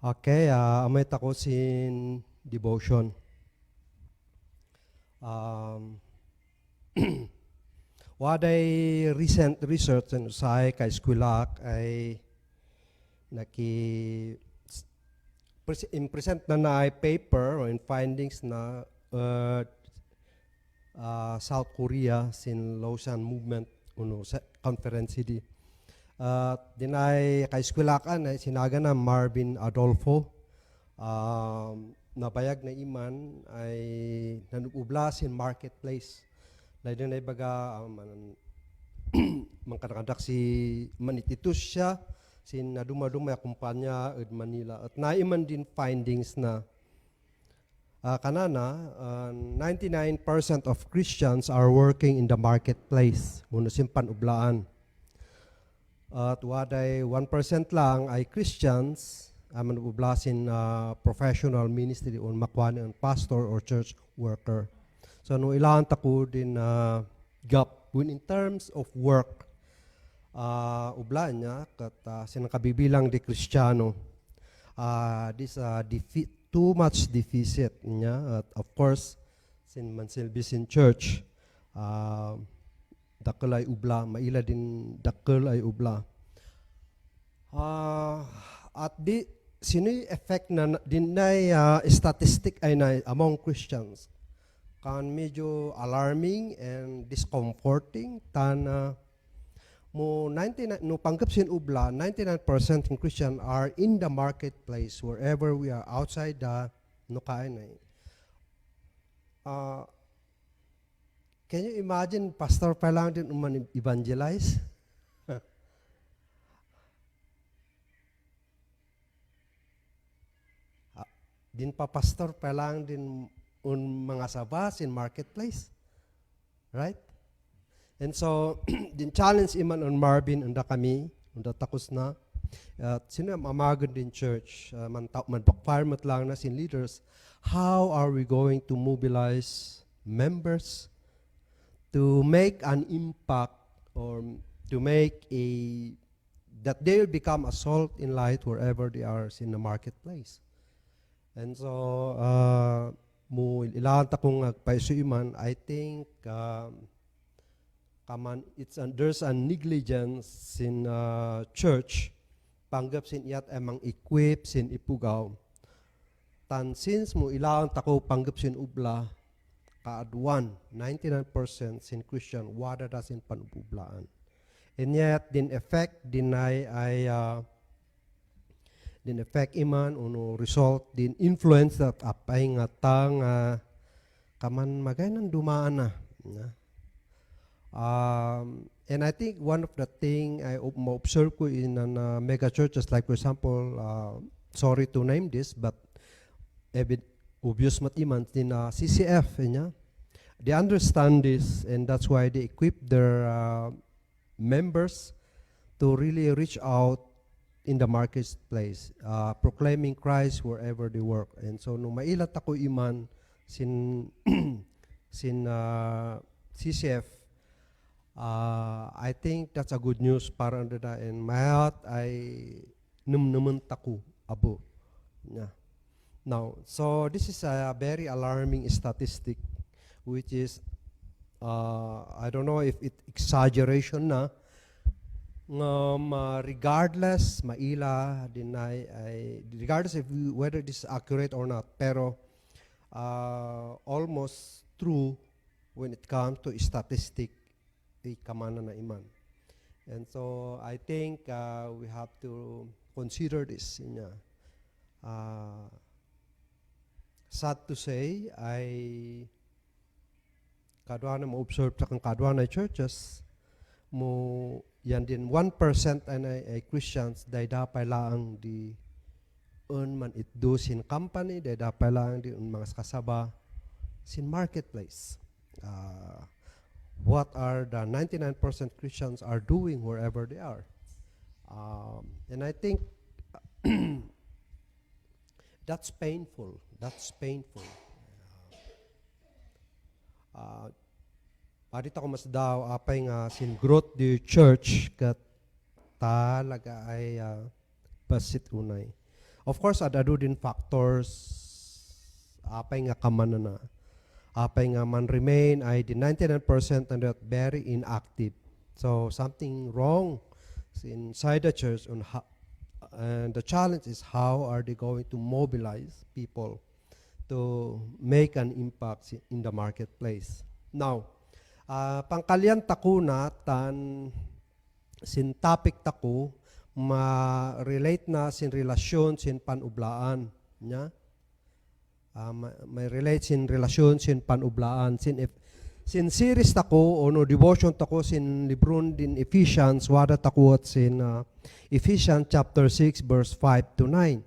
Okay, amay tako sin devotion. Um, Waday recent research and usay kay eskwelak ay naki present na ay paper or in findings na South Korea sin Lausanne movement conference di. Dinay kay eskwelakan ay sinaga na Marvin Adolfo nabayag na iman ay nanubla sin marketplace. Lain na ibaga mangkanakandak si manititus siya sin naduma-duma kumpanya ed Manila at naiman din findings na kanana 99% of Christians are working in the marketplace muno sin panublaan. At waday 1% lang ay Christians manubla sin professional ministry o makwan ang pastor or church worker. So no ilan tako din gap when in terms of work ublaan niya kat sinakabibilang di Kristiyano this too much deficit niya at of course sin mansilbi sin church dakkel ay ubla maila din dakkel ay ubla at di sino effect na dinay statistic ay na among Christians kan medyo alarming and discomforting tan mo 99 no panggap sin ubla 99% in Christian are in the marketplace wherever we are outside the no kain ay can you imagine pastor pa lang din uman evangelize din pa pastor pa lang din mga sabas in marketplace, right? And so, din challenge iman on Marvin unda kami, unda takos na. At sino mamagon din church, man-requirement lang na sin leaders, how are we going to mobilize members to make an impact or to make that they will become a salt in light wherever they are in the marketplace. And so, mo ilan ta kung agpaisuiman, I think there's a negligence in church panggap sin iyat amang equip sin ipugaw tan since mo ilan ta ko panggap sin ubla kaadwan 99% sin Christian wada da sin panublaan and yet din effect dinay ay din effect iman uno result din influence that apay nga tang kaman magay nang dumaan na. And I think one of the thing I observe ko in mega churches like for example sorry to name this but obvious mat iman din CCF niya. They understand this and that's why they equip their members to really reach out in the marketplace, proclaiming Christ wherever they work. And so, nung mailat ako iman sin CCF, I think that's a good news para under that. And mayat ay naman tako abo. Yeah. Now, so this is a very alarming statistic, which is, I don't know if it exaggeration na, regardless maila deny regardless if whether this is accurate or not pero almost true when it comes to statistic kamana na iman and so I think we have to consider this sad to say I kadwa na ma-observe sa kang kadwa na churches mo yan din 1% ay Christians day dapat lang di man it do sin company day dapat lang di mga kasaba sin marketplace what are the 99% Christians are doing wherever they are and I think that's painful Parita ko mas daw apay nga sin growth di church kat talaga ay pasit unay. Of course, adado din factors, apay nga kaman na, apay nga man remain ay the 99% na that very inactive. So something wrong inside the church on how, and the challenge is how are they going to mobilize people to make an impact in the marketplace. Now, pangkalyan tako na tan sin topic tako ma-relate na sin relasyon sin panublaan nya. May relate sin relasyon sin panublaan sin series tako o no devotion tako sin libron din Ephesians wada tako at sin Ephesians chapter 6 verse 5 to 9.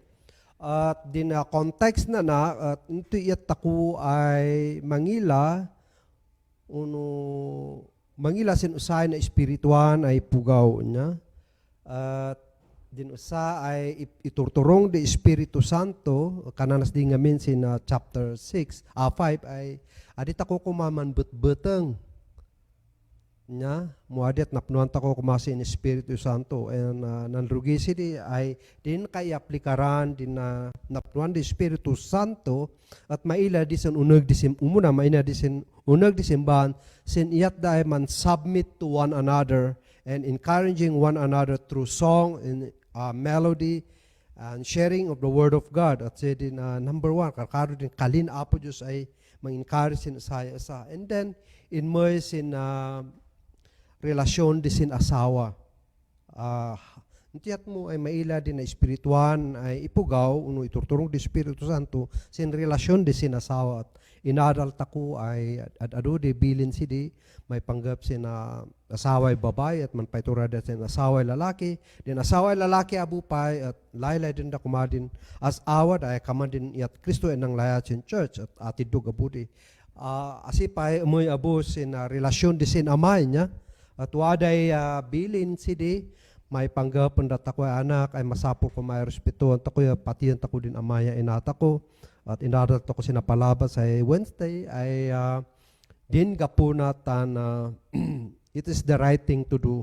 At din context na at ito iyat tako ay mangila sin usay na espirituan ay pugaw niya. At din usa ay iturturong de Espiritu Santo kananas di ngamin sin chapter 5 ay adit ako kumaman beteng nya muadet napnuan tako kumasin Espiritu Santo and nanrugi sidi ay din kay aplikaran din napnuan di Espiritu Santo at maila disin uneg disim umuna maina disin uneg disimban sin iyat da ay man submit to one another and encouraging one another through song and melody and sharing of the word of God at say din number 1 kakaro din kalin apo Diyos ay mang-encourage sin saya and then in may sin relasyon di sin asawa. Tiyat mo ay maila din na espirituan ay ipugaw, uno iturturong di Espiritu Santo, sin relasyon di sin asawa. At inadal tako ay ado di bilin si di, may panggap sin asaway babae at manpaitura din sin asaway lalaki. Din asaway lalaki abupay at laylay din da kumadin as awad ay kamadin iyat Kristo enang layat sin church at atidog abudi. Asipay umoy abo sin relasyon di sin amay niya. At waday bilin sidi, may panggapan datako ay anak, ay masapol ko may respetuan tako, patiyan tako din amaya inatako. At inadat ako sinapalabas ay Wednesday, ay din gapunatan it is the right thing to do.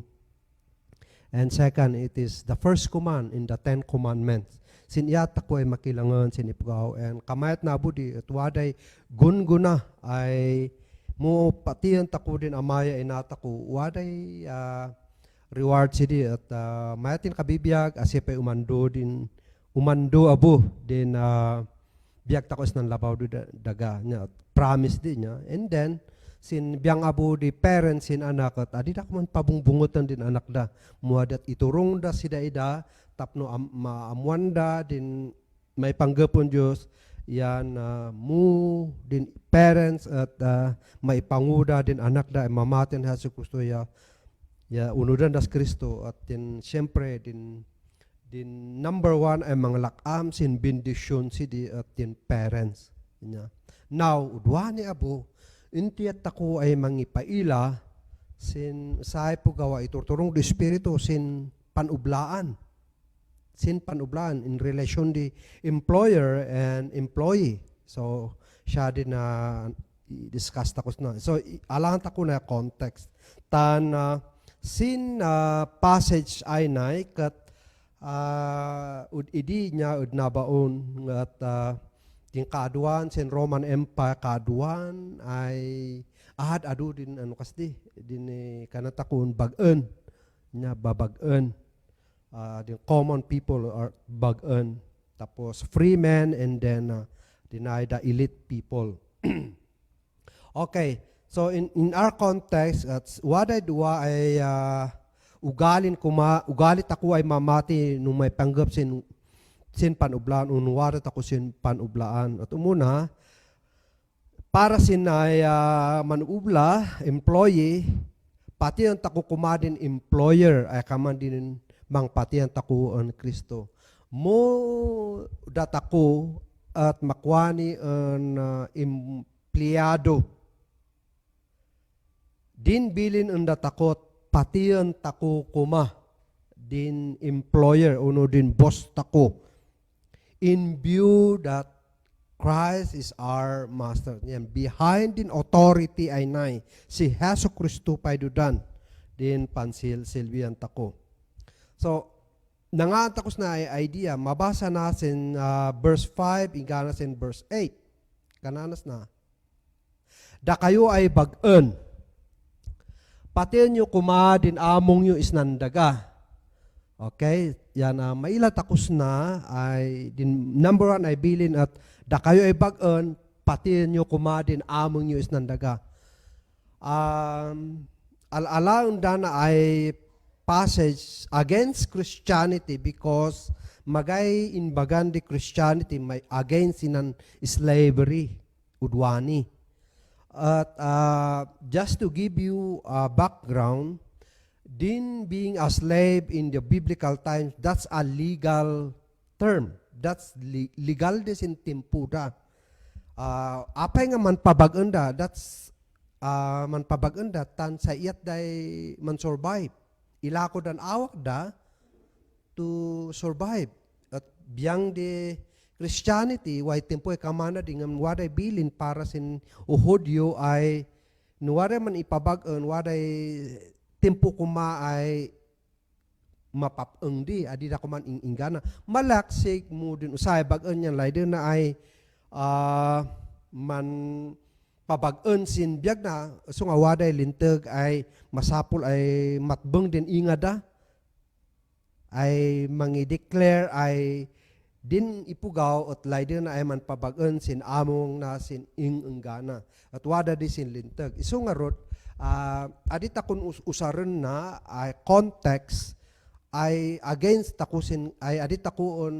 And second, it is the first command in the 10 commandments. Siniyat ako ay makilangan, sinipugaw, and kamayat na abudi, at waday gunguna ay mo patiyan tako din amaya inatako waday reward sidi at mayatin kabibiyag asipay umando abo din biyag tako is nan labaw do daga nya promise din niya and then sin biyang abo di parents sin anak at adi dak man pabungbungotan din anak da muadat iturong da sida ida tapno maamuanda din may panggapon Dios yan mu din parents at may panguda din anak da mamaten ha si Kristo ya unudan das Kristo at din siyempre din number 1 ay mga lakam sin bendisyon si di at din parents niya. Now udwani abo intiyat ako ay mangipaila sin say po gawa iturturong di Espiritu sin panublaan in relation di employer and employee. So, siya din na discuss tako na. So, alangan tako na context. Tan sin passage ay nay kat idi niya nabaon at ting kaaduan sin Roman Empire kaaduan ay adu din ano kasdi din kanatakon bag-en niya babag-en. The common people are bag-en. Tapos free men and then deny the elite people. Okay, so in our context, what I do ay ugali tako ay mamati nung may panggap sin panublaan, unwara tako sin panublaan. At umuna, para sin ay manubla, employee, pati ang tako kumadin employer ay kaman din mang patiyan tako ang Kristo. Mo datako at makwani ang empleyado. Din bilin ang datakot patiyan tako koma. Din employer uno din boss tako. In view that Christ is our master. Yan, behind din authority ay nay. Si Hesus Kristo pay dudan. Din pansil silbihan tako. So, nangatakos na idea, mabasa natin verse 5, ingana natin verse 8. Kananas na. Da kayo ay bag-en. Pati nyo kumadin among nyo isnandaga. Okay? Yan, mailatakos na ay, number 1 ay bilin at da kayo ay bag-en, pati nyo kumadin among nyo isnandaga. Alaon na ay passage against Christianity because magay inbagan di Christianity may against sinan slavery udwani. At just to give you a background, being a slave in the biblical times, that's a legal term. That's legal din sin timpuda. Apay nga man pabaganda, that's man pabaganda tan sa iyat day man survive. Ilako dan awak da to survive. At biyang de Christianity, way tempo ay kamana di nga waday bilin para sin uhudyo ay nuwari man ipabag-en, waday tempo kuma ay mapapeng di, adi na kuman ingana. Malaksik mo din usay bag-en yan, later na ay man pabag-en sin biyag na, so nga waday lintag ay masapul ay matbeng din ingada, ay mangi-declare ay din ipugaw at later na ay man pabag-en sin among na sin ingana. At wada di sin lintag. Iso nga rod, adit akong usaran na ay context ay against ako sin ay adit ako on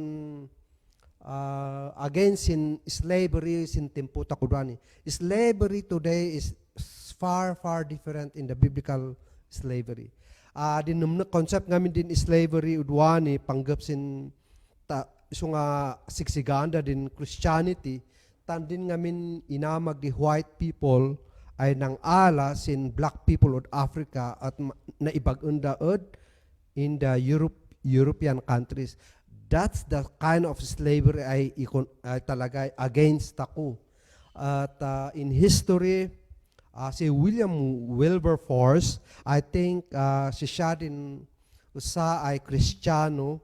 against sin slavery sin tempo takudani. Slavery today is far different in the biblical slavery. Din concept ngamin din slavery udwani panggap sin iso nga sigsiganda din Christianity tan din ngamin inamag di white people ay nang ala sin black people od Africa at naibag-unda od in the European countries. That's the kind of slavery ay talaga against ako. At in history, si William Wilberforce, I think siya din usa ay Kristiyano,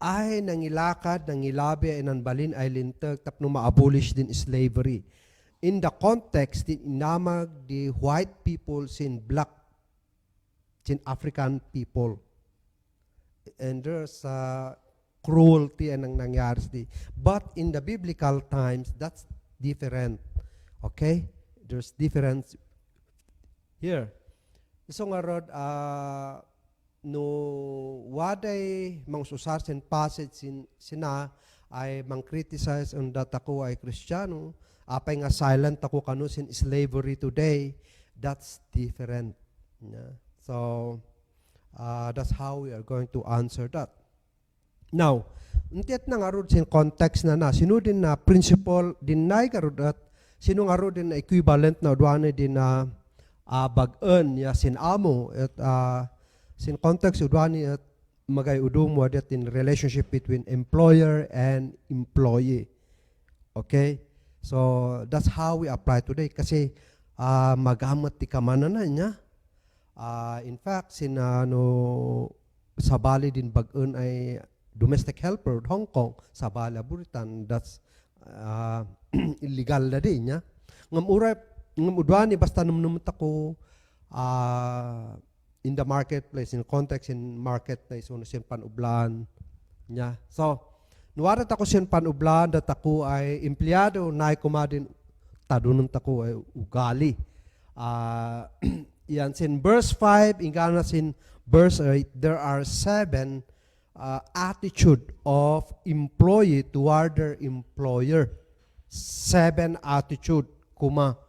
ay nangilakad, nangilabi ay nanbalin ay lintag tapno ma-abolish din slavery. In the context, inamag the white people sin black, sin African people. And there's cruelty ang nangyari. But in the biblical times, that's different. Okay? There's difference here. So nga rod, no waday mang susar sin passage sina ay mang criticize on datako ay Kristiyano, apay nga silent ako kanu sin slavery today, that's different. Yeah. So that's how we are going to answer that. Now, untiat na nga rod sin context na sino din na principle din na karod at sino nga rod din na equivalent na udwane din na bag-en ya sin amo at sin context udwani at magay udum mo that in relationship between employer and employee. Okay? So that's how we apply today kasi magamit ti kamananan niya. In fact, sin sabali din bag-en ay domestic helper Hong Kong, sabali aburitan, that's illegal na din niya. Ngam udwani basta numnumot ako in the marketplace, in context in marketplace, sin pan-ublaan niya. So, nuwarat ako sin pan-ublaan, dat ako ay empleyado, na kumadin, tadunan ako ay ugali. Yan, sin verse 5, ingana sin verse 8, there are 7 attitude of employee toward their employer. 7 attitude, kuma.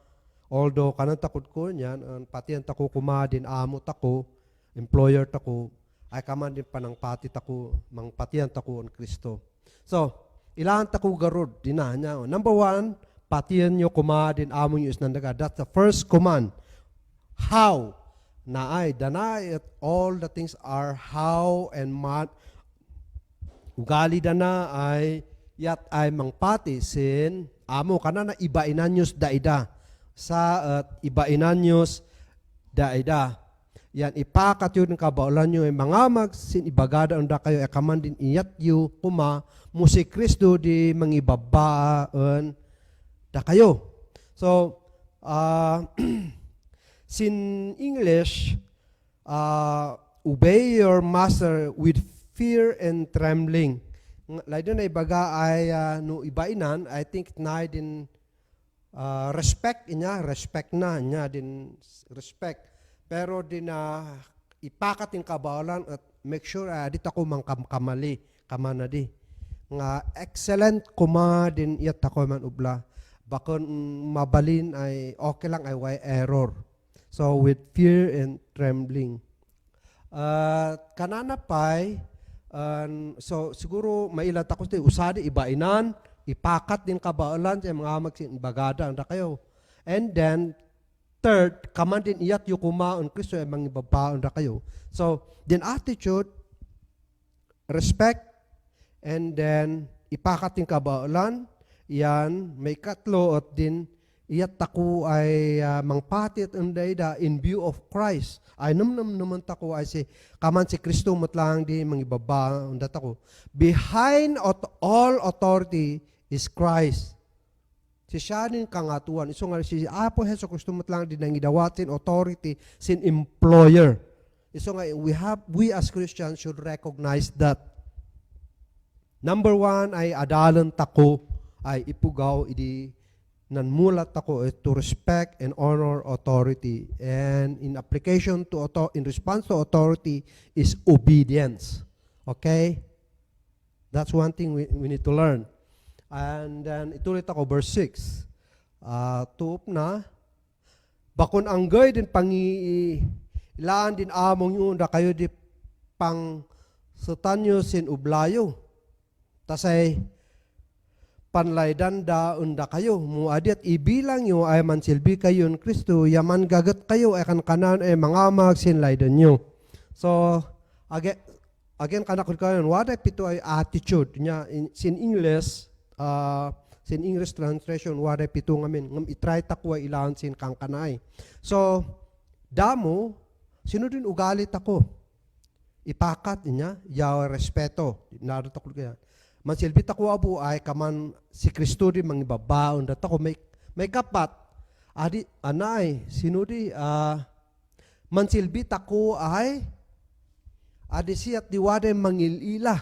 Although kanang takot ko niyan, pati ang tako kumadin, amo tako, employer tako, ay kaman din panang pati tako, mang pati ang tako on Kristo. So, ilan tako garod, dinanya. Number 1, patiyan nyo kumadin, amo nyo isnandaga. That's the first command. How? Naay, danay, at all the things are how and ugali dana ay, yat ay mangpati sin, amo kana na ibainan nyos daida. Sa at ibainanyos daida. yan ipakat yun kabaulan nyo, mangamag sin ibagada unda kayo, kaman din iyat yu, koma, si Kristo di mangibabaan da kayo. So, sin English, obey your master with fear and trembling. Lain na ibaga ay no ibainan, I think na din respect na niya din respect. Pero din ipakat yung kabaulan at make sure dit ako kamali, kamana di. Nga excellent kuma din iyat ako man ubla. Bakon mabalin ay okay lang ay way error. So with fear and trembling. Kanana pay, so siguro mailat ako usadi ibainan, ipakat din kabaulan sa mga magsin bagada anda kayo. And then third, kaman din iyat yu kumaon Kristo ay mangibabaon da kayo. So, din attitude, respect, and then ipakat din kabaulan, yan, may katlo at din iyat tako ay mangpatit unday da in view of Christ. Ay naman tako ay kaman si Kristo matlang di mangibabaon da tako. Behind all authority is Christ. Si siya din kangatuan. Iso nga si Apo Heso Kristo matlang din mangidawat sin authority sin employer. Iso nga we as Christians should recognize that. Number one ay adalan tako ay ipugaw idi nanmulat tako to respect and honor authority. And in application to in response to authority is obedience. Okay? That's one thing we need to learn. And then itulit ako verse 6. Tuop na. Bakon anggay din ilaan din among yun da kayo di pang sutanyo sin ublayo. Tasay panlaydan da unda kayo. Muadi at ibilang nyo ay mansilbi kayo in Kristo. Yaman gagat kayo ay kanan ay mangamag sin laydan nyo. So, again kanakot kayo. Waday pito ay attitude. Sin English, sin English translation, waday pito ngamin. Ngam itry takwa ilaan sin kang kanay. So, damo, sino din ugali tako? Ipakat niya, yaw respeto. Narito ko kaya. Mansilbi tako abu ay kaman si Kristo din mangibabaon da tako may kapat. Adi anay, sino di mansilbi tako ay adi siyat diwaday mangilila.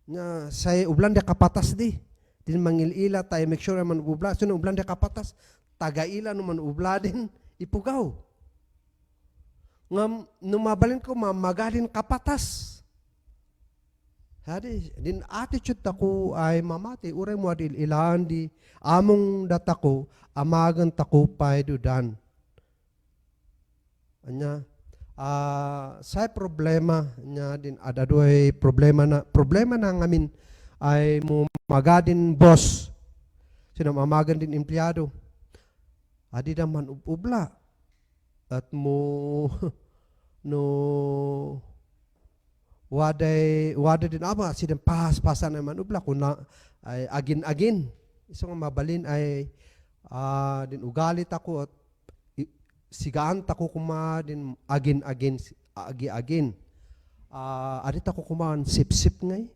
Nga say ublan de kapatas di. Din mangilila tayo make sure man ubla. Sino ublan de kapatas? Tagaila no man ubla din ipugaw. Ngam numabalin ko magalin kapatas. Hadi din attitude tako ay mamati uray mo adil ilan di among datako amagan tako pay dudan. Anya sa problema nya din adadoy problema na ngamin ay mo magadin boss. Sino mamagan din empleyado. Adi naman ubla at mo no waday din ama si den pasan naman ubla kuna ay agin iso nga mabalin ay din ugali tako at sigaan tako kuma din agin agi adi tako kumaan sip ngay.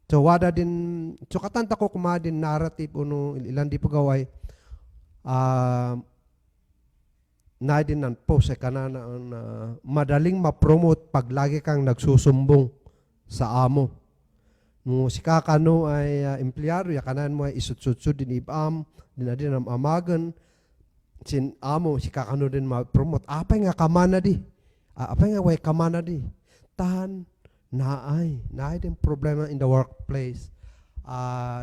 So wada din so katanta ko kuma din narrative uno ilan di pagaway na din ng post ay kanana madaling ma-promote pag lagi kang nagsusumbong sa amo. Nung si kakano ay empleyado, ya kanan mo ay isutsud din ibam, din ang amagan, sin amo, si kakano din ma-promote. Apay nga kamana di. Apay nga way kamana di. Tahan, naay din problema in the workplace.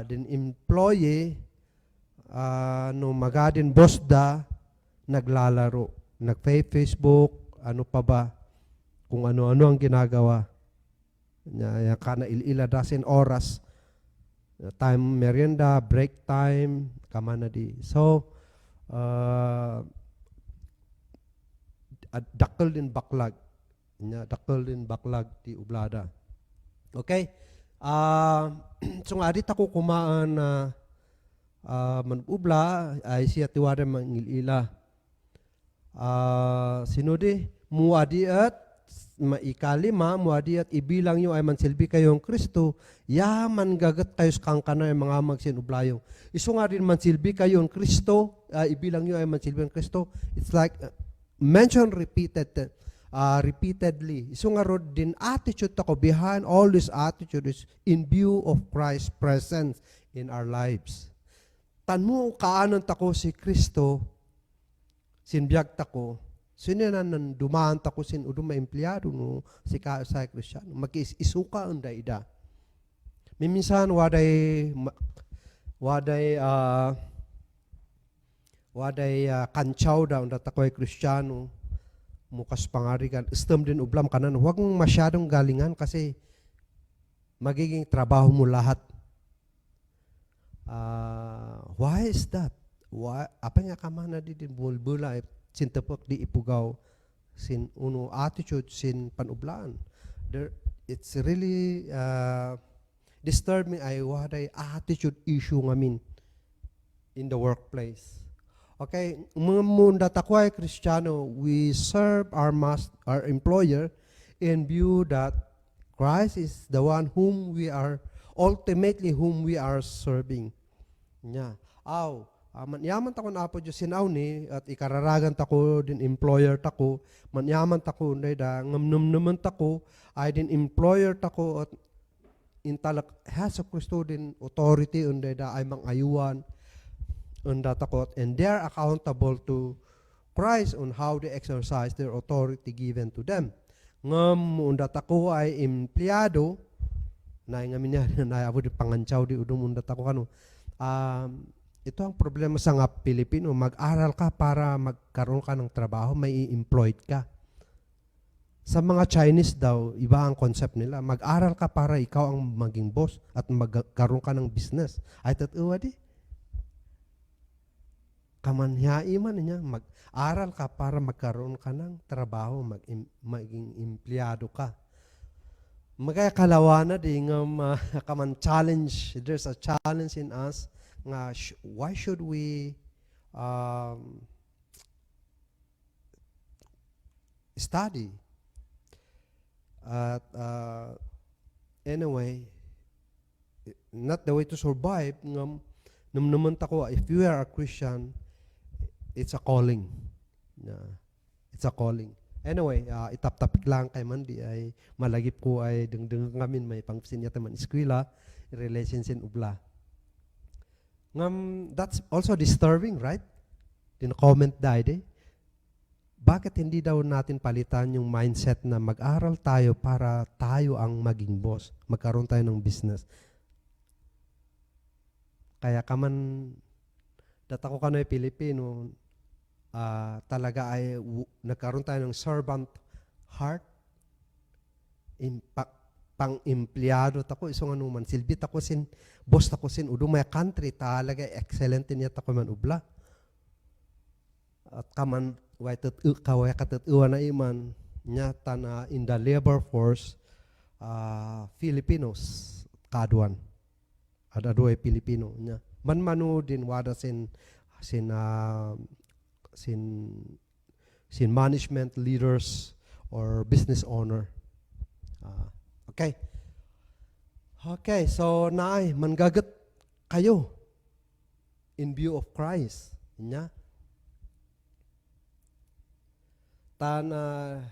Din employee, no magadin boss da, naglalaro, nag-Facebook, ano pa ba, kung ano-ano ang ginagawa. Kana ilila dasin oras, time merienda, break time, kamana di. So, dakkel din baklag. Dakkel din baklag di ublada. Okay? So nga, adit ako kumaan na manubla ay siya tiwada mangilila. Sinudi, muadiat, maikalima, muadiat, ibilang nyo ay mansilbi kayong Kristo, yaman gagat kayo kang kanay mga magsinublayo. Iso nga rin mansilbi kayong Kristo, ibilang nyo ay mansilbi ng Kristo. It's like, mentioned repeatedly. Iso nga rin din attitude ako, behind all this attitude is in view of Christ's presence in our lives. Tanmo kaanon tako si Kristo, sinbiyag tako, sinanan dumaan tako sin udong maempleyado no si sa Kristiyano. Mag-isuka ang daida. Minsan waday kantsaw daw ang datakoy Kristiyano, mukas pangarigan, istem din ublam kanan, huwag mong masyadong galingan kasi magiging trabaho mo lahat. Why is that? Apa nga kamana di bulbula sintapok di ipugaw sin uno attitude sin panublaan. It's really disturbing ay waday attitude issue ngamin in the workplace. Okay, munda takway Kristiyano, we serve our employer in view that Christ is the one whom we are serving. Nya. Manyaman tako na po Diyos sinaw ni at ikararagan tako din employer tako, manyaman tako nday da ngamnum tako ay din employer tako at intalak has of Kristo din authority unday da ay mangayuan unda tako and they are accountable to Christ on how they exercise their authority given to them. Ngam unda tako ay empleyado na ngamin niya na abo di pangantsaw di udum unda tako kano. Ito ang problema sa nga Pilipino, mag-aral ka para magkaroon ka ng trabaho, may employed ka. Sa mga Chinese daw, iba ang concept nila. Mag-aral ka para ikaw ang maging boss at magkaroon ka ng business. Ay tatuwa di. Kamanhyai man niya, mag-aral ka para magkaroon ka ng trabaho, maging empleyado ka. Magaya kalawana di nga kaman challenge, there's a challenge in us nga why should we study at anyway not the way to survive ngam naman tako if you are a Christian it's a calling it's a calling anyway itap-tapik lang kay Mandi ay malagip ko ay dengdeng ngamin may pangsin yata man eskwela relation sin ubla. That's also disturbing, right? Tin-comment dahil bakit hindi daw natin palitan yung mindset na mag-aral tayo para tayo ang maging boss, magkaroon tayo ng business. Kaya kaman, datako kano'y Pilipino, talaga ay nagkaroon tayo ng servant heart, pang-empleyado tako, isong anuman, silbit ako sin, boss tako sin, udumay country, talaga excellent niya tako man ubla. At kaman, kaway katatuwa na iman, niya na in the labor force, Filipinos, kaduan. Adaduay Pilipino niya. Manmanu din wada sin management leaders or business owner. Okay, so naay manggagat kayo in view of Christ. Nya.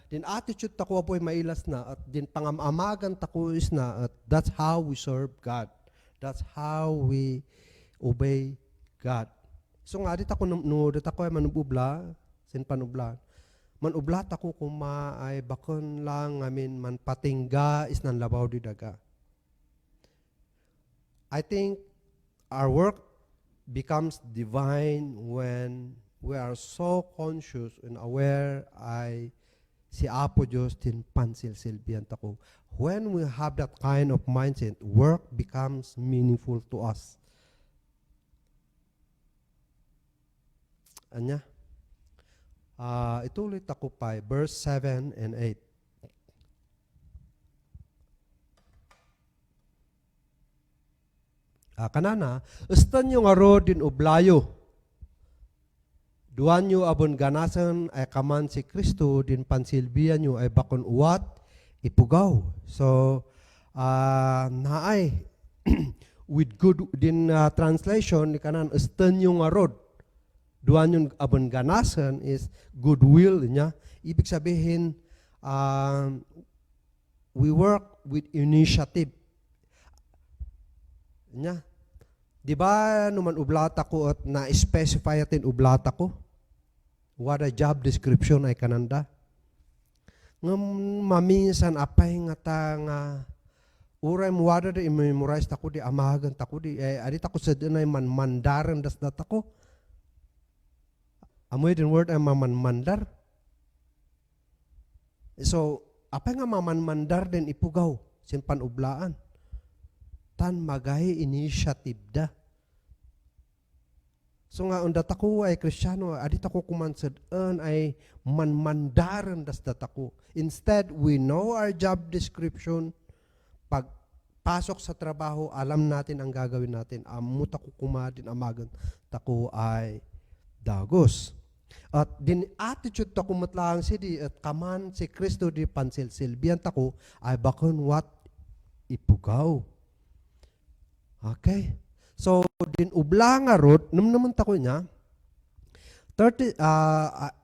Din attitude tako apoy mailas na at din pangamamagan tako is na at that's how we serve God. That's how we obey God. So nga dit ako nudet ako ay manubla, sin panubla. Manublat ako kuma ay bakon lang amin man patingga is nan labaw di daga. I think our work becomes divine when we are so conscious and aware ay si Apo Diyos tin pansilsilbihan tako. When we have that kind of mindset, work becomes meaningful to us. Anya? Ituloy tako pa, verse 7 and 8. Kanana, ustan yung aro din ublayo. Duan nyo abon ganasan ay kaman si Kristo, din pansilbihan nyo ay bakon uwat, ipugaw. So, naay, with good, din translation, ni kanan, esten yung arod. Duan yung abon ganasan is goodwill niya. Ibig sabihin, we work with initiative. Nya. Di ba naman ublata ko at na-specify atin ublata ko? What a job description ay kananda. Ngam maminsan apay nga ta nga uray mo wada di memorize tako di amagan tako di adi tako sa dinay mandaran das datako. Amoy din word ay mamanmandar. So apay nga mamanmandar din ipugaw sin panublaan. Tan magahi initiative da. So nga, ang datako ay Kristiyano, adit ako kumansad, ay manmandaran das datako. Instead, we know our job description. Pag pasok sa trabaho, alam natin ang gagawin natin. Amut ako kumadin, amagan, tako ay dagos. At din attitude tako matlang si at kaman si Kristo di pansilsilbihan tako, ay bakon what ipugaw. Okay? So, din ublang arot, naman tako niya, 30,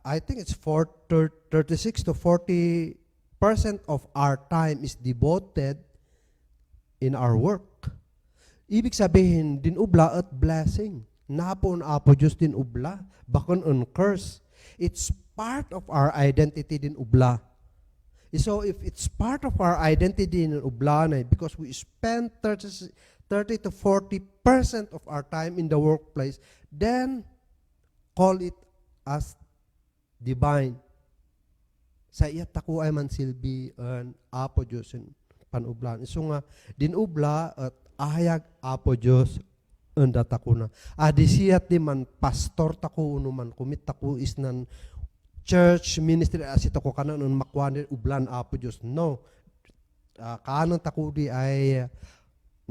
I think it's 36 to 40% of our time is devoted in our work. Ibig sabihin, din ubla at blessing. Napon apo Diyos din ubla, bakon on curse. It's part of our identity din ubla. So, if it's part of our identity din ubla na, because we spend 30 to 40% of our time in the workplace, then call it as divine. Sa iyat tako ay mansilbi an apo Diyos panublan. So nga, dinubla at ahayag apo Diyos ang datako na. Adisiyat di man pastor tako uno man kumit tako is nan church ministry asit ako kanan un makwan ublan apo Diyos. No. Kanan tako di ay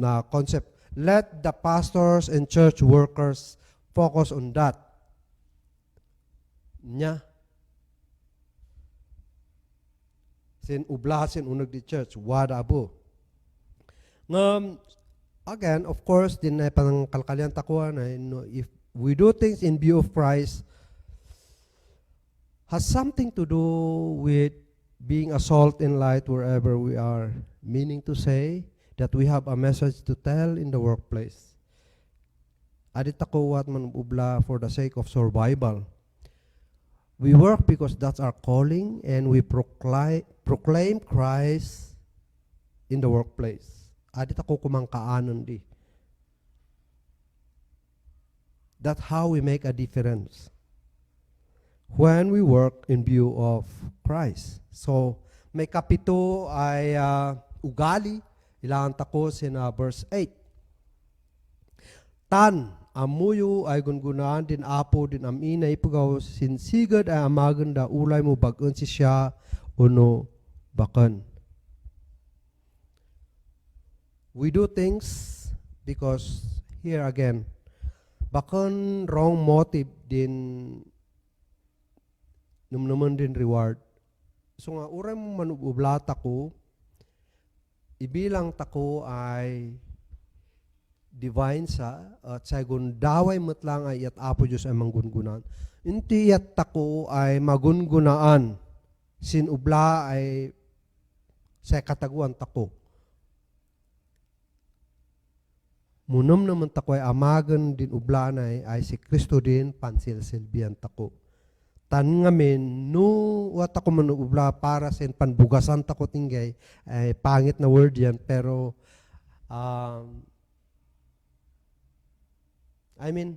na concept. Let the pastors and church workers focus on that. Nya. Sin ublasin unag di church. Wada abo. Again, of course, din na pang kalkalyan takuan na if we do things in view of Christ, has something to do with being a salt and light wherever we are. Meaning to say, that we have a message to tell in the workplace. Adit ako wat man ubla for the sake of survival. We work because that's our calling and we proclaim Christ in the workplace. Adit ako kumangkaanon di. That's how we make a difference. When we work in view of Christ. So, may kapito ay ugali. Ilangan tako sina verse 8. Tan, amuyo ay gungunaan din apo din amina ipugaw sin siged ay amagan da ulay mo bagun si siya uno bakan. We do things because here again, bakan wrong motive din naman din reward. So nga uray mo manubublata ko, ibilang tako ay divine sa at sa gundaway matlang ay iyat apo Diyos ay manggungunan. Inti iyat tako ay magungunaan. Sinubla ay sa kataguan tako. Munam naman tako ay amagan din ubla na ay si Kristo din pansilsilbihan tako. Tan ngamin, no wat ako manubla para sa panbugasan tako tinggay, ay pangit na word yan, pero I mean,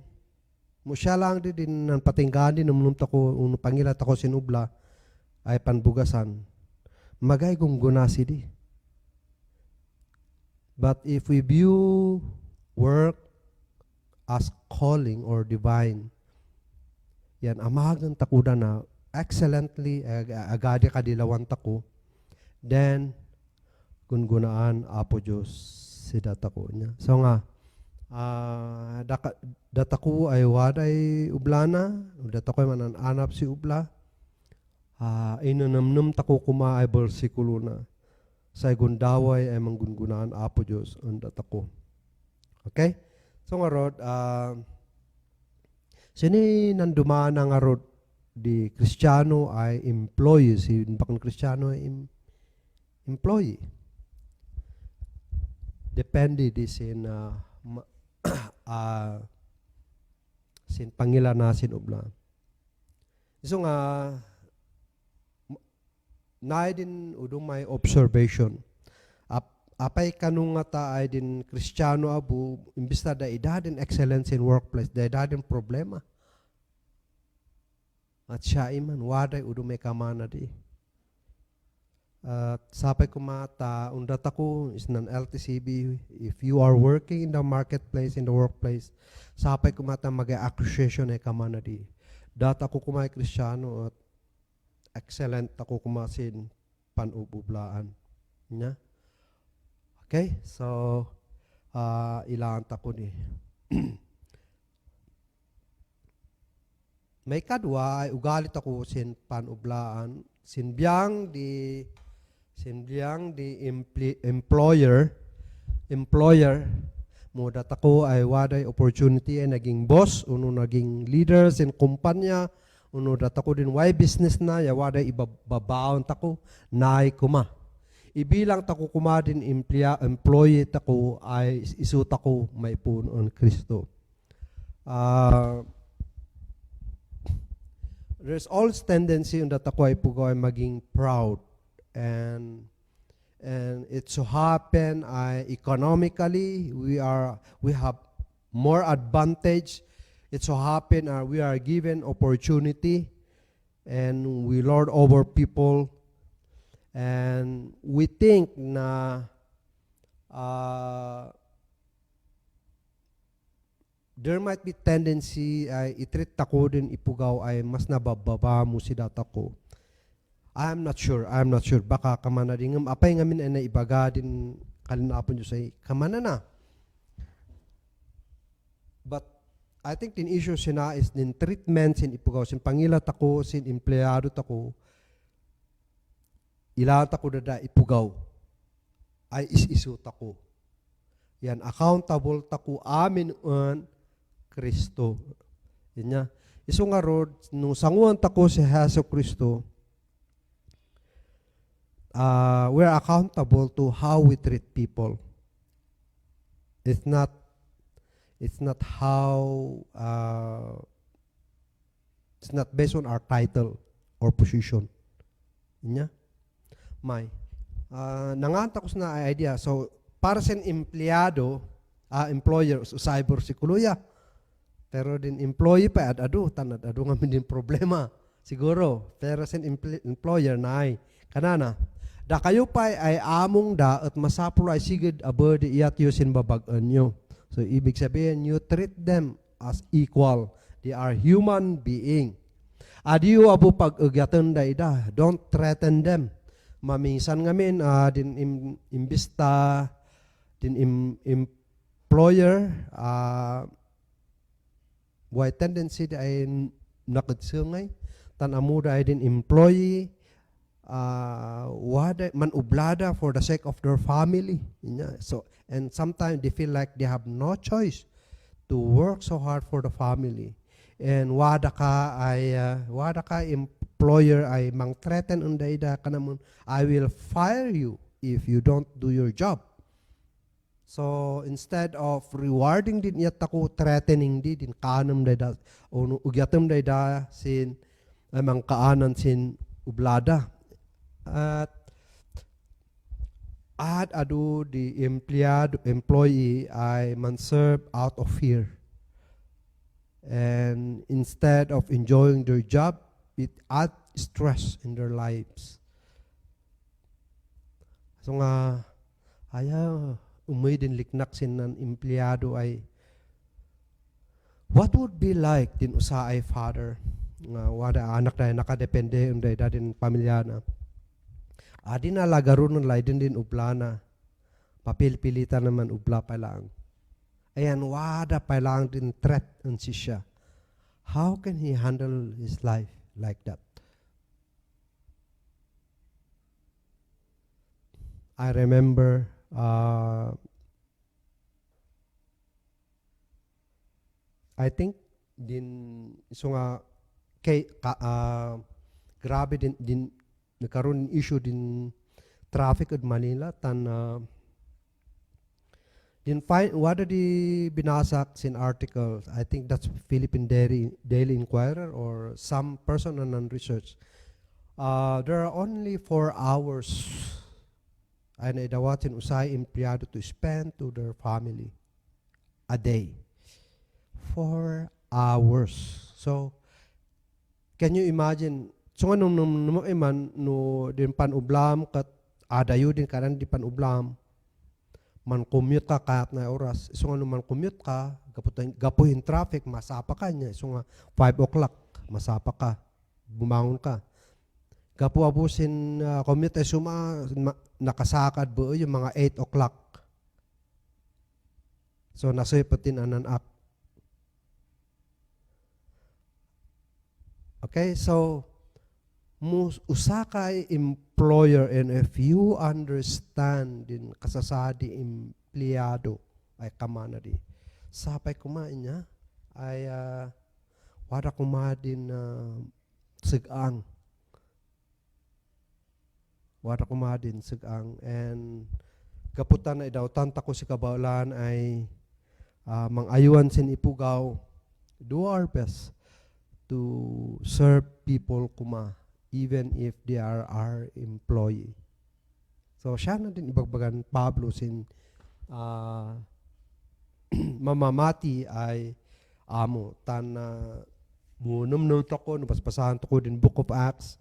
musya lang din ng patinggan din ng tako, uno pangilat ako sinubla, ay panbugasan. Magay kung gunasi di. But if we view work as calling or divine, yan, amagan takuda na excellently, agadi kadilawan tako, then, gungunaan apo Diyos si datako niya. So nga, Datako ay waday ublana, datako ay manananap si ubla. Inanamnam tako kuma ay bersikulo na. Sa gundaway ay manggungunaan apo Diyos ang datako. Okay? So nga rod, sini nandumana nga rod di Kristiyano ay employee. Si bakang Kristiyano ay employee. Depende di sin sin pangila na sin ubla. So nga na din udong may observation. Apay kanung nga ta ay din Kristiyano abu imbis na da idadin excellence in workplace, da idadin problema. At siya iman waday udong may kamana di. Sapay kumata undat ako is nan LTCB. If you are working in the marketplace, in the workplace, sapay kumata mag-accusation ay kamana di. Data ko kumay Kristiyano at excellent ako kumasin panubublaan. Nya? Okay? So, ilaan tako ni. May kadwa ay ugalit ako sin panublaan. Sinbiyang di employer mo datako ay waday opportunity ay naging boss, uno naging leader sin kumpanya, uno datako din why business na, ya waday ibabaon tako, naay kuma. Ibilang tako kuma din employee tako ay isu tako may punon Kristo. There's always tendency on datako ay pugaw ay maging proud. And it so happen economically we have more advantage. It so happen we are given opportunity and we lord over people, and we think na there might be tendency ay itreat tako din ipugaw ay mas nabababa mo si datako. I'm not sure. Baka kamana din ngam apay ngamin ay naibaga din kalinapon Diyos ay kamana na. But I think din issue sina is din treatment sin ipugaw sin pangilat ako sin empleyado tako. Ilat ako dada ipugaw ay isu tako. Yan accountable tako amin on Kristo. Yan nya. Isu nga rod nung sanguan tako si Hesus Kristo. We're accountable to how we treat people. It's not how it's not based on our title or position. Nya? May nangantak ko na idea. So para sa empleyado, employer cyber sikuluya. Pero din employee pa adu nga din problema siguro. Pero sa employer na ay kanana. Da kayo pa ay among da at masapul ay siged abadi iyat yusin babagan nyo. So ibig sabihin, you treat them as equal. They are human being. Adiyo abu pag-ugyatan da ida. Don't threaten them. Maminsan ngamin imbista din employer why tendency da ay nakadsungay tan amuda ay din employee man ublada for the sake of their family. So, and sometimes they feel like they have no choice to work so hard for the family. And wada ka employer ay mang threaten unda ida kanamon, I will fire you if you don't do your job. So instead of rewarding din iyat ako, threatening din kanam da o ugyatam da sin mang kaanan sin ublada. At adu the employee ay man-serve out of fear. And instead of enjoying their job, it adds stress in their lives. So nga, ayaw, umay din liknak sin ng empleyado ay, what would be like din usa ay father, nga wada anak na nakadepende unday da din pamilya na. Adi na lagaro ng laydin din ublana. Papil-pilita naman ubla pa lang. Ayan, wada pa lang din threat on siya. How can he handle his life like that? I remember I think din so nga grabe din nagkaroon ng issue din traffic at Manila tan din find what are the binasak in articles. I think that's Philippine Daily Inquirer or some person on research. There are only 4 hours ay naidawatin usay empleyado to spend to their family a day. 4 hours. So, can you imagine? So, nung iman, no, din panublam, kat adayo din kanan di panublam, man commute ka kahit na oras. So, man commute ka, gapuhin traffic, masapa ka niya. So, 5 o'clock, masapa ka, bumangon ka. Gapu abusin commute, nakasakad buo yung mga 8 o'clock. So, nasoy patin anan up. Okay, so usa kay employer, and if you understand din kasasadi empleyado ay kamana di sapay kumain niya ay wala kumadin sigang and kaputan na daw tanta ko si kaublaan ay mangayuan sin ipugaw, do our best to serve people kuma even if they are our employee. So siya na din ibagbagan Pablo sin mamamati ay amo tan munumnum tako nabasbasahan ko din Book of Acts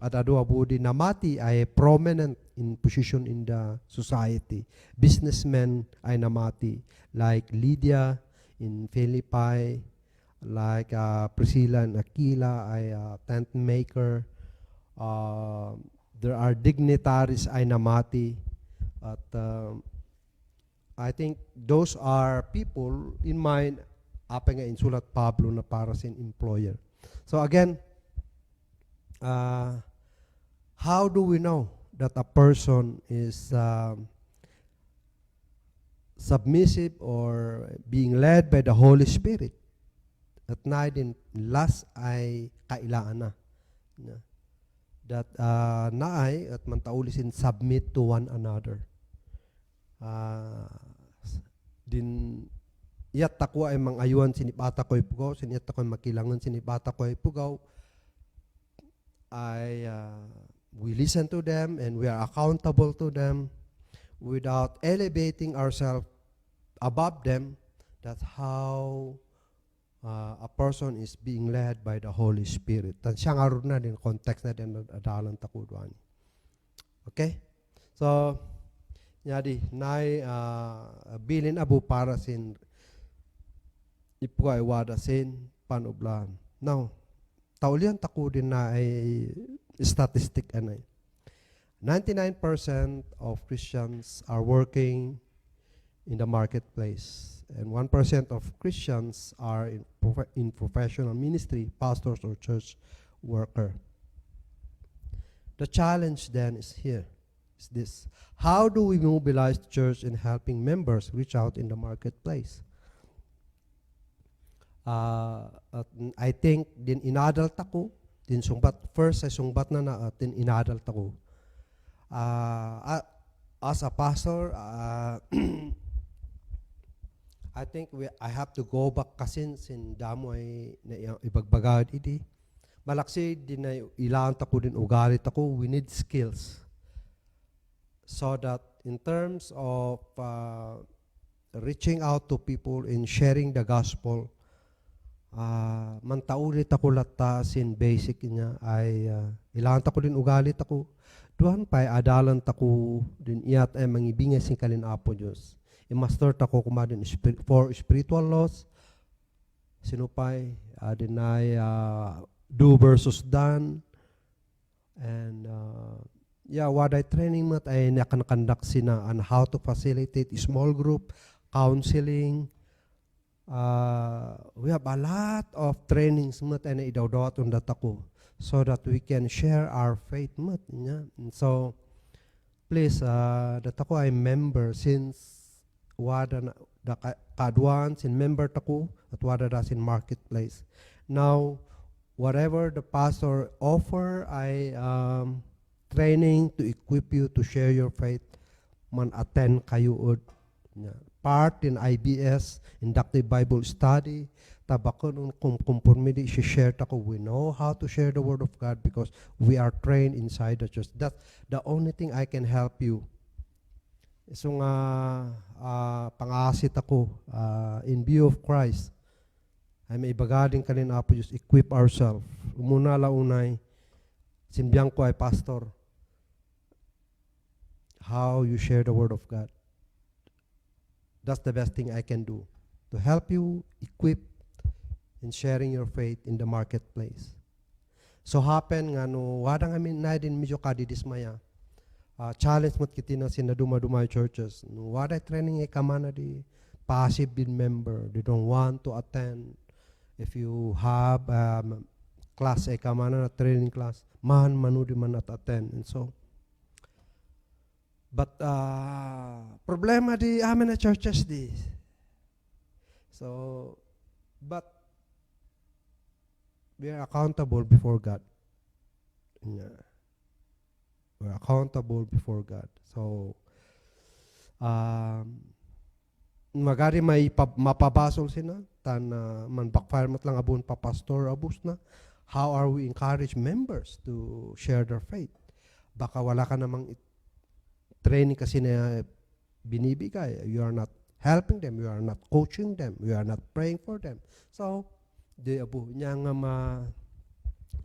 at adu abudi namati ay prominent in position in the society. Businessmen ay namati like Lydia in Philippi, like Priscilla and Aquila ay tent maker. There are dignitaries ay namati at I think those are people in mind apa nga insulat Pablo na para sin employer. So again, how do we know that a person is submissive or being led by the Holy Spirit? At na din last ay kailangan na. That naay at mantaulisin submit to one another. Din iyat tako ay mangayuan sinibata ko ipugaw, siniyat tako makilangan sinibata ko ipugaw. We listen to them and we are accountable to them without elevating ourselves above them. That's how a person is being led by the Holy Spirit. Tan siya nga ron na din, context na din adalan takuduan. Okay? So, nyadi, nay bilin abu para sin ipuay wada sin panublaan. Now, taulian takudin na ay statistic anay. 99% of Christians are working in the marketplace. And 1% of Christians are in professional ministry, pastors or church worker. The challenge then is here, is this. How do we mobilize the church in helping members reach out in the marketplace? I think din inadalt ako, din sungbat, first ay sungbat na din inadalt ako. As a pastor, I think I have to go back kasin sin damo ay ibagbagad iti. Malaksi din na ilaan tako din ugali tako, we need skills. So that in terms of reaching out to people in sharing the gospel, mantaulit ako lata sin basic niya ay ilaan tako din ugali tako. Duhan pa adalan tako din iyat ay mangibingay sin kalin apo Diyos. I-master tako kumadin for spiritual laws. Sinupay, dinay do versus done. And yeah, what I training mat ay nakan-conduct sina on how to facilitate small group, counseling. We have a lot of trainings mat ay idawdawat on datako so that we can share our faith mat. Yeah. And so, please, datako ay member since wada na the kadwan sin member tako at wada da sin marketplace. Now, whatever the pastor offer ay training to equip you to share your faith, man attend kayo od. Yeah. Part in IBS, inductive Bible study, tabakon kung conformity share tako. We know how to share the word of God because we are trained inside the church. That's the only thing I can help you. So nga pangasit ako in view of Christ ay may ibagading kanin apo just equip ourselves. Umuna launay simbyang ko ay pastor how you share the word of God. That's the best thing I can do to help you equip in sharing your faith in the marketplace. So happen nga no wadang amin na din medyo kadidismaya. Challenge mo kiti na sinaduma-dumay churches. No, wada training kamana di passive bin member. They don't want to attend. If you have class kamana na training class, manu di man at attend. And so, but problema di amin na churches di. So, but we are accountable before God. Yeah. We're accountable before God. So, magari may mapabasol sina, tan man backfire mat lang abun pa pastor abus na. How are we encourage members to share their faith? Baka wala ka namang training kasi na binibigay. You are not helping them. You are not coaching them. You are not praying for them. So, di abu niya nga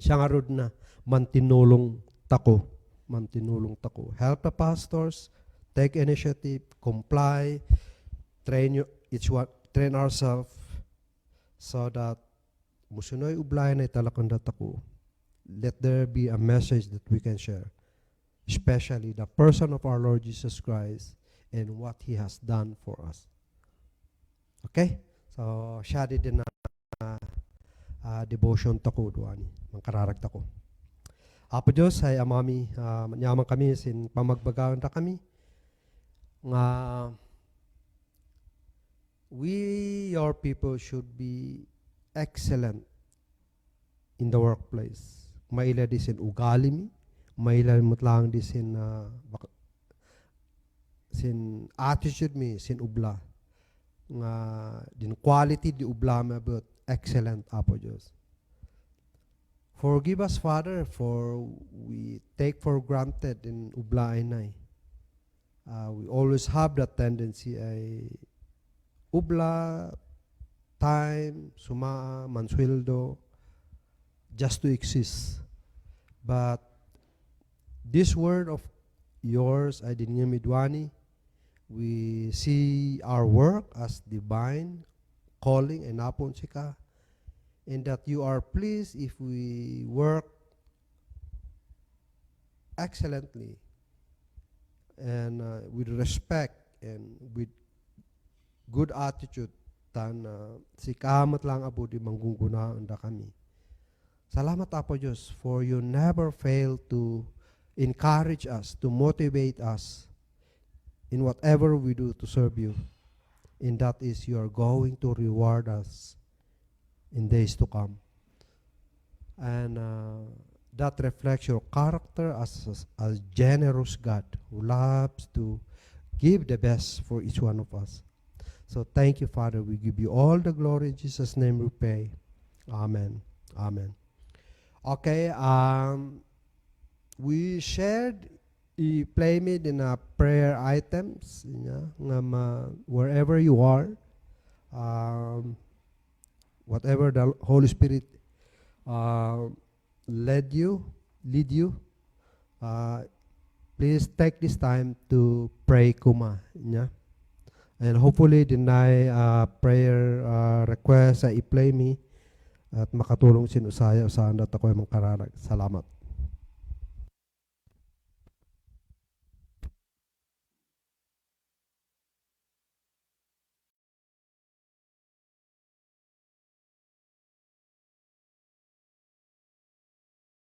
siya nga rod na mantinulong tako. Help the pastors, take initiative, comply, train ourselves so that musunoy ublaan ay talakon datako. Let there be a message that we can share, especially the person of our Lord Jesus Christ and what He has done for us. Okay? So, siya din na devotion tako duani, mangkararag tako. Apo Diyos ay amami, manyaman kami sin pamagbagawan ta kami. Nga, we, your people, should be excellent in the workplace. Maila di sin ugali mi, maila mutlang di sin attitude mi, sin ubla. Nga, din quality di ubla mi about excellent, Apo Diyos. Forgive us, Father, for we take for granted in ublaan ay. We always have that tendency ay ubla, time, sumaa, mansweldo, just to exist. But this word of yours ay dinimidwani. We see our work as divine calling and napon sika. And that you are pleased if we work excellently and with respect and with good attitude tan si kamot lang abo di mangguguna anda kami. Salamat Apo Diyos for you never fail to encourage us, to motivate us in whatever we do to serve you. And that is you are going to reward us in days to come. And that reflects your character as a generous God who loves to give the best for each one of us. So thank you, Father. We give you all the glory. In Jesus' name we pray. Amen. Amen. Okay, we shared the playmate in prayer items, wherever you are. Whatever the Holy Spirit lead you, please take this time to pray koma. Yeah? And hopefully, deny prayer request sa i-play me at makatulong sinusaya usahan at ako ay mangkararag. Salamat.